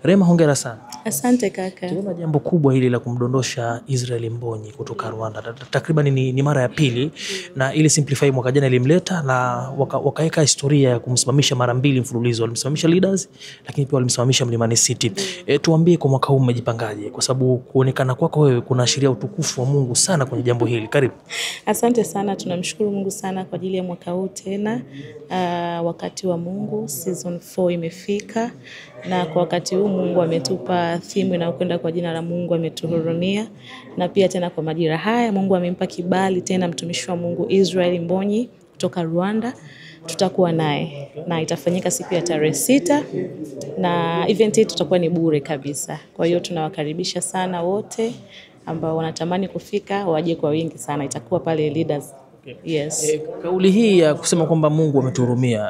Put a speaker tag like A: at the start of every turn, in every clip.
A: Rehema, hongera sana.
B: Asante kaka.
A: Tunaona jambo kubwa hili la kumdondosha Israel Mbonyi kutoka Rwanda. Takriban ni mara ya pili, na ili Simplify mwaka jana ilimleta na wakaweka historia ya kumsimamisha mara mbili mfululizo. Walimsimamisha Leaders, lakini pia walimsimamisha Mlimani City. Tuambie kwa mwaka huu umejipangaje? Kwa sababu kuonekana kwako wewe kunaashiria utukufu wa Mungu sana kwenye jambo hili. Karibu.
B: Asante sana, tunamshukuru Mungu sana kwa ajili ya mwaka huu tena. Wakati wa Mungu season 4 imefika, na kwa wakati huu Mungu ametupa theme inayokwenda kwa jina la Mungu ametuhurumia, na pia tena kwa majira haya Mungu amempa kibali tena mtumishi wa Mungu Israel Mbonyi kutoka Rwanda. Tutakuwa naye na itafanyika siku ya tarehe 6, na event hii tutakuwa ni bure kabisa. Kwa hiyo tunawakaribisha sana wote ambao wanatamani kufika waje kwa wingi sana. Itakuwa pale Leaders. Yes.
A: Kauli hii ya kusema kwamba Mungu ametuhurumia,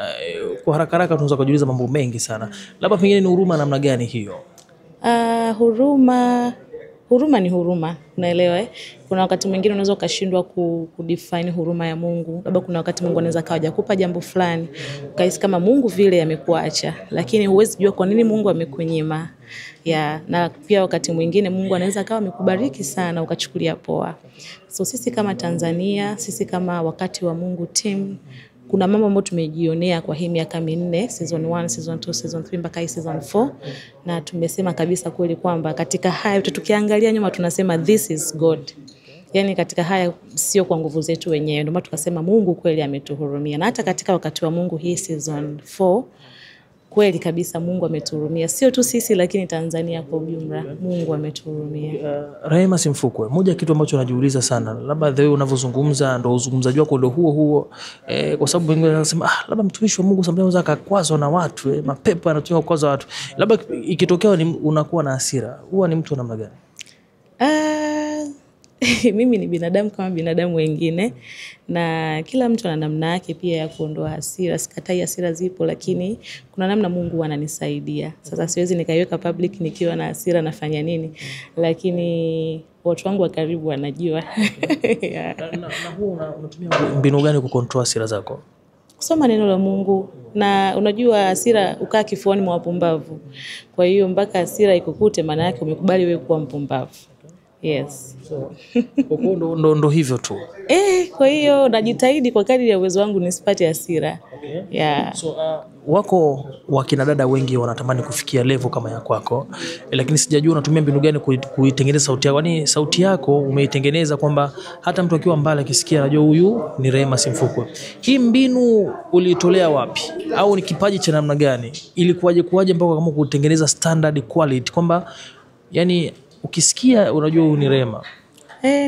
A: kwa haraka haraka tunaweza kujiuliza mambo mengi sana. Labda pengine ni huruma namna gani hiyo?
B: Huruma ni huruma, unaelewa eh? Kuna wakati mwingine unaweza ukashindwa kudefine huruma ya Mungu. Labda kuna wakati Mungu anaweza akawa hajakupa jambo fulani, ukahisi kama Mungu vile amekuacha, lakini huwezi jua kwa nini Mungu amekunyima. Na pia wakati mwingine Mungu anaweza akawa amekubariki sana ukachukulia poa. So sisi kama Tanzania, sisi kama Wakati wa Mungu team, kuna mambo ambayo tumejionea kwa hii miaka 4, season 1, season 2, season 3 mpaka hii season 4, na tumesema kabisa kweli kwamba katika haya tukiangalia nyuma tunasema this is God. Yaani katika haya sio kwa nguvu zetu wenyewe, ndio maana tukasema Mungu kweli ametuhurumia. Na hata katika Wakati wa Mungu hii season 4 kweli kabisa Mungu ametuhurumia, sio tu sisi lakini Tanzania kwa ujumla Mungu ametuhurumia.
A: Rehema Simfukwe, moja kitu ambacho najiuliza sana, labda the way unavyozungumza ndo uzungumzaji wako ndo huo huo, kwa sababu wengine wanasema labda mtumishi wa Mungu sometimes akakwazwa na watu, mapepo yanatumika kukwaza watu. Labda ikitokea unakuwa na hasira, huwa ni mtu wa namna gani?
B: Mimi ni binadamu kama binadamu wengine, na kila mtu ana namna yake pia ya kuondoa hasira. Sikatai hasira zipo, lakini kuna namna Mungu ananisaidia. Sasa siwezi nikaiweka public nikiwa na hasira nafanya nini, lakini watu wangu wa karibu wanajua. Yeah.
A: Na huwa unatumia mbinu gani kucontrol hasira zako?
B: Kusoma neno la Mungu. Na unajua hasira ukaa kifuani mwa wapumbavu. Kwa hiyo mpaka hasira ikukute maana yake umekubali wewe kuwa mpumbavu. Yes.
A: So, ndo hivyo tu.
B: Kwa hiyo najitahidi kwa kadri ya uwezo wangu nisipate hasira.
A: Okay.
B: Yeah.
A: So wako wakina dada wengi wanatamani kufikia level kama ya kwako, lakini sijajua unatumia mbinu gani kuitengeneza sauti yako. Yaani sauti yako umeitengeneza kwamba hata mtu akiwa mbali akisikia anajua huyu ni Rehema Simfukwe. Hii mbinu uliitolea wapi? Au ni kipaji cha namna gani? Ilikuwaje kuwaje mpaka kama kutengeneza standard quality kwamba yani ukisikia unajua huyu ni Rehema?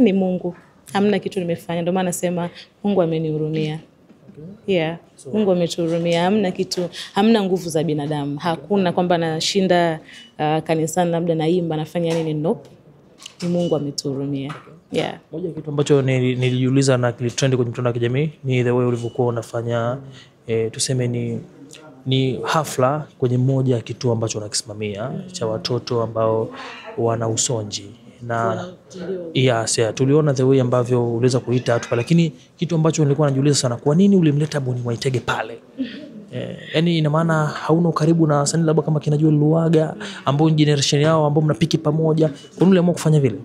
B: Ni Mungu. Hamna kitu nimefanya. Ndio maana nasema Mungu amenihurumia. Yeah. Mungu ametuhurumia. Hamna kitu, hamna nguvu za binadamu. Hakuna kwamba nashinda kanisani labda naimba nafanya nini, nope. Ni Mungu ametuhurumia. Yeah.
A: Moja kitu ambacho nilijiuliza na kilitrend kwenye mtandao wa kijamii ni the way ulivyokuwa unafanya tuseme ni hafla kwenye moja ya kituo ambacho unakisimamia cha watoto ambao wana usonji. Na yes, yeah, tuliona the way ambavyo uliweza kuita watu pale, lakini kitu ambacho nilikuwa najiuliza sana, kwa nini ulimleta Boni Mwaitege pale? Yani ina maana hauna ukaribu na wasanii labda kama kina Joel Luaga ambao ni generation yao ambao mnapiki pamoja. Kwa nini uliamua kufanya vile?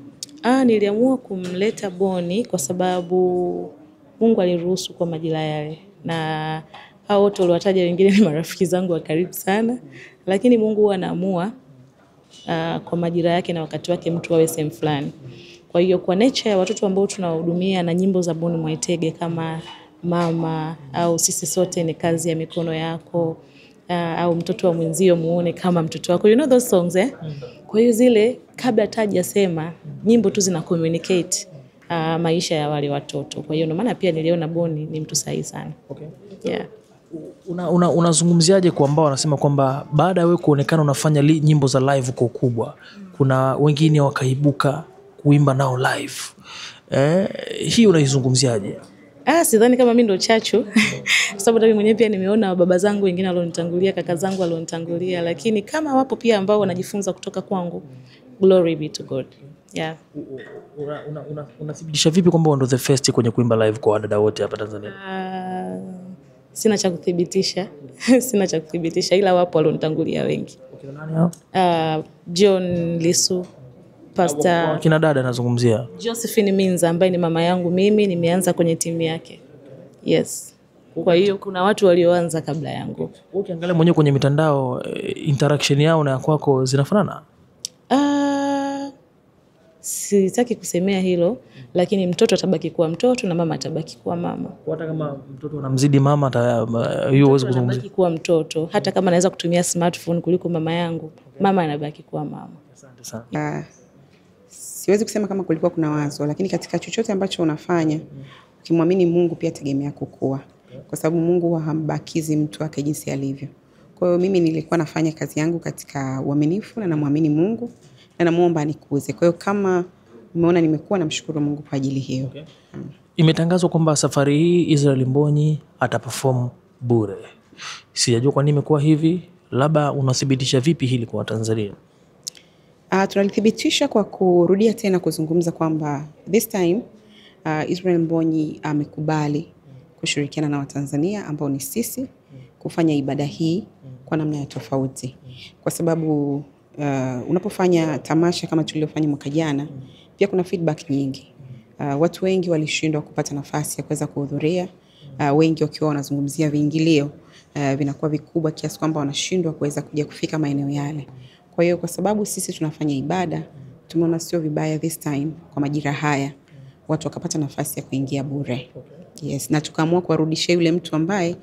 B: Niliamua kumleta Boni kwa sababu Mungu aliruhusu kwa majira yale, na hao wote waliowataja wengine ni marafiki zangu wa karibu sana, lakini Mungu huwa anaamua kwa majira yake na wakati wake mtu awe sehemu fulani. Kwa hiyo kwa nature ya watoto ambao tunawahudumia na nyimbo za Boni Mwaitege kama mama au sisi sote ni kazi ya mikono yako, au mtoto wa mwenzio muone kama mtoto wako, you know those songs eh? Kwa hiyo zile kabla hata hajasema nyimbo tu zina communicate maisha ya wale watoto. Kwa hiyo ndio maana pia niliona Boni ni mtu sahihi sana.
A: Okay.
B: Yeah.
A: Unazungumziaje kwa ambao wanasema kwamba baada ya wewe kuonekana unafanya nyimbo za live kwa ukubwa, kuna wengine wakaibuka kuimba nao live? Hii unaizungumziaje?
B: Sidhani kama mimi ndo chachu. Kwa sababu mimi mwenyewe pia nimeona baba zangu wengine walionitangulia, kaka zangu walionitangulia, lakini kama wapo pia ambao wanajifunza kutoka kwangu, glory be to God. Yeah.
A: Unathibitisha vipi kwamba ndo the first kwenye kuimba live kwa wadada wote hapa Tanzania?
B: Sina cha kuthibitisha. Sina cha kuthibitisha, ila wapo walionitangulia wengi. John Lisu, Pastor
A: kina dada nazungumzia
B: Josephine Minza ambaye ni mama yangu mimi, nimeanza kwenye timu yake. Yes. Kwa hiyo kuna watu walioanza kabla yangu.
A: Ukiangalia mwenyewe kwenye mitandao, interaction yao na kwako zinafanana?
B: Sitaki kusemea hilo, lakini mtoto atabaki kuwa mtoto na mama atabaki kuwa mama.
A: Hata kama mtoto anamzidi mama hiyo huwezi kuzungumzia.
B: Atabaki kuwa mtoto, hata kama anaweza kutumia smartphone kuliko mama yangu, mama anabaki kuwa mama.
A: Asante sana.
C: Siwezi kusema kama kulikuwa kuna wazo, lakini katika chochote ambacho unafanya, ukimwamini Mungu pia tegemea kukua. Kwa sababu Mungu hambakizi mtu wake jinsi alivyo. Kwa hiyo mimi nilikuwa nafanya kazi yangu katika uaminifu na namwamini Mungu na namuomba anikuze. Kwa hiyo kama umeona nimekuwa, namshukuru Mungu kwa ajili hiyo.
A: Okay. Imetangazwa kwamba safari hii Israel Mbonyi ataperform bure. Sijajua kwa nini imekuwa hivi, labda unathibitisha vipi hili kwa Tanzania?
C: Tunalithibitisha kwa kurudia tena kuzungumza kwamba this time Israel Mbonyi amekubali kushirikiana na Watanzania ambao ni sisi kufanya ibada hii kwa namna ya tofauti. Kwa sababu unapofanya tamasha kama tuliofanya mwaka jana, pia kuna feedback nyingi. Watu wengi walishindwa kupata nafasi ya kuweza kuhudhuria, wengi wakiwa wanazungumzia viingilio vinakuwa vikubwa kiasi kwamba wanashindwa kuweza kuja kufika maeneo yale. Kwa hiyo kwa sababu sisi tunafanya ibada, tumeona sio vibaya this time kwa majira haya watu wakapata nafasi ya kuingia bure. Yes, na tukaamua kuwarudishia yule mtu ambaye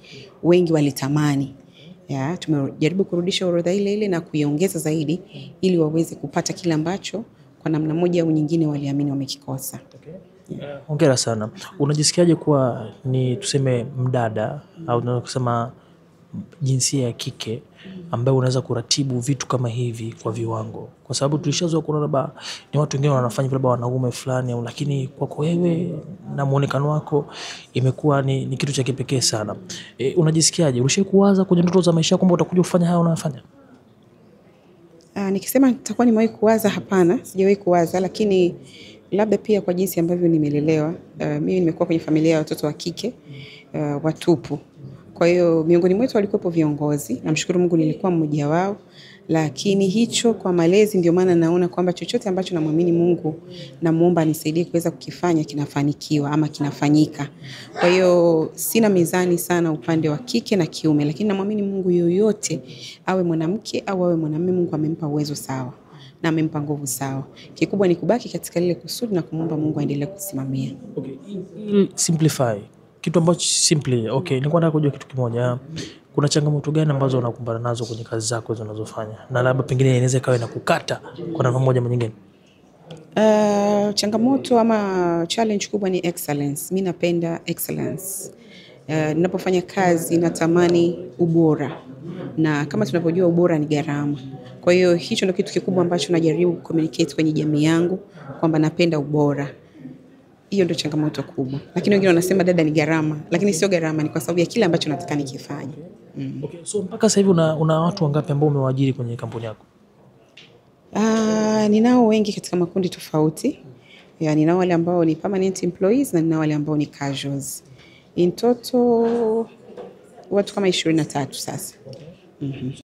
C: wengi walitamani. Ya, tumejaribu kurudisha orodha ile ile na kuiongeza zaidi ili waweze kupata kile ambacho kwa namna moja au nyingine waliamini wamekikosa.
A: Hongera sana. Unajisikiaje kuwa ni tuseme mdada au tunaweza kusema jinsia ya kike ambaye unaweza kuratibu vitu kama hivi kwa viwango? Kwa sababu tulishazoea kuona labda ni watu wengine wanafanya labda wanaume fulani au, lakini kwako wewe na muonekano wako imekuwa ni kitu cha kipekee sana. Unajisikiaje? Ulishawahi kuwaza kwenye ndoto za maisha kwamba utakuja kufanya haya unayofanya?
C: Nikisema nitakuwa nimewahi kuwaza, hapana, sijawahi kuwaza, lakini labda pia kwa jinsi ambavyo nimelelewa, mimi nimekuwa kwenye familia ya watoto wa kike watupu. Kwa hiyo miongoni mwetu walikuwepo viongozi, namshukuru Mungu nilikuwa mmoja wao, lakini hicho kwa malezi ndio maana naona kwamba chochote ambacho namwamini Mungu namuomba anisaidie kuweza kukifanya kinafanikiwa ama kinafanyika. Kwa hiyo sina mizani sana upande wa kike na kiume, lakini namwamini Mungu yoyote awe mwanamke au awe mwanamume, Mungu amempa uwezo sawa na amempa nguvu sawa. Kikubwa ni kubaki katika lile kusudi na kumuomba Mungu aendelee kusimamia.
A: Okay, simplify. Kitu ambacho simply, okay, nilikuwa nataka kujua kitu kimoja. Kuna changamoto gani ambazo unakumbana nazo kwenye kazi zako unazofanya? Na labda pengine inaweza ikawa inakukata kwa namna moja au nyingine.
C: Changamoto ama challenge kubwa ni excellence. Mimi napenda excellence. Ninapofanya kazi natamani ubora. Na kama tunavyojua ubora ni gharama. Kwa hiyo hicho ndio kitu kikubwa ambacho najaribu communicate kwenye jamii yangu kwamba napenda ubora. Hiyo ndio changamoto kubwa. Lakini wengine wanasema dada ni gharama, lakini sio gharama, ni kwa sababu ya kile ambacho nataka nikifanye.
A: Okay, so mpaka sasa hivi una watu wangapi ambao umewaajiri kwenye kampuni yako?
C: Ninao wengi katika makundi tofauti. Ya, ninao wale ambao ni permanent employees na ninao wale ambao ni casuals. In total watu kama 23 sasa.